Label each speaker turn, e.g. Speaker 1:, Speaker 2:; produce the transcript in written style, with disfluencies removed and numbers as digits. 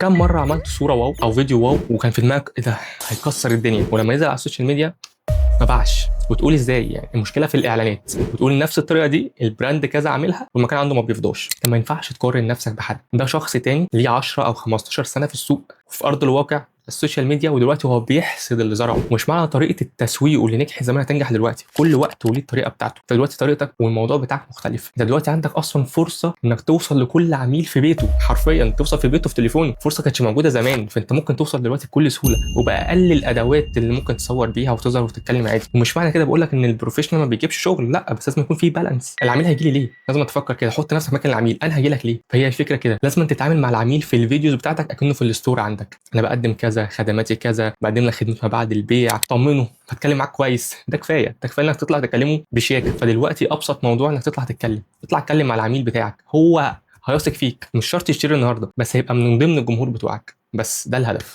Speaker 1: كم مرة عملت صوره wow او فيديو wow وكان في دماغك ايه ده هيكسر الدنيا، ولما نزل على ال social media ما باعش، وتقول ازاي؟ يعني المشكلة في الاعلانات، وتقول نفس الطريقة دي ال brand كذا عاملها والمكان عنده ما بيفضاش. انت ما ينفعش تقارن نفسك بحد، ده شخص تاني ليه 10 او 15 سنة في السوق وفي ارض الواقع ال social media، ودلوقتي هو بيحصد اللي زرعه. مش معنى طريقه التسويق واللي نجحت زمان هتنجح دلوقتي، كل وقت وليه الطريقة بتاعته. انت دلوقتي طريقتك والموضوع بتاعك مختلف، انت دلوقتي عندك اصلا فرصة انك توصل لكل عميل في بيته، حرفيا توصل في بيته في تليفونه، فرصة كانتش موجودة زمان. فانت ممكن توصل دلوقتي بكل سهولة وباقل الادوات اللي ممكن تصور بيها وتظهر وتتكلم عادي. ومش معنى كده بقول لك ان ال professional ما بيجيبش شغل، لا، بس لازم يكون في balance. العميل هيجي لي ليه؟ لازم تفكر كده، حط نفسك مكان العميل، انا هاجي لك ليه؟ فهي الفكرة كده، لازم تتعامل مع العميل في ال videos بتاعتك اكنه في ال store عندك، انا بقدم كذا، خدماتي كذا، بقدم لك خدمة ما بعد البيع، طمنه، بتكلم معاك كويس، ده كفاية، ده كفاية انك تطلع تكلمه بشياكه. فدلوقتي ابسط موضوع انك تطلع تتكلم، اطلع اتكلم مع العميل بتاعك، هو هيثق فيك، مش شرط يشتري النهارده بس هيبقى من ضمن الجمهور بتوعك، بس ده الهدف.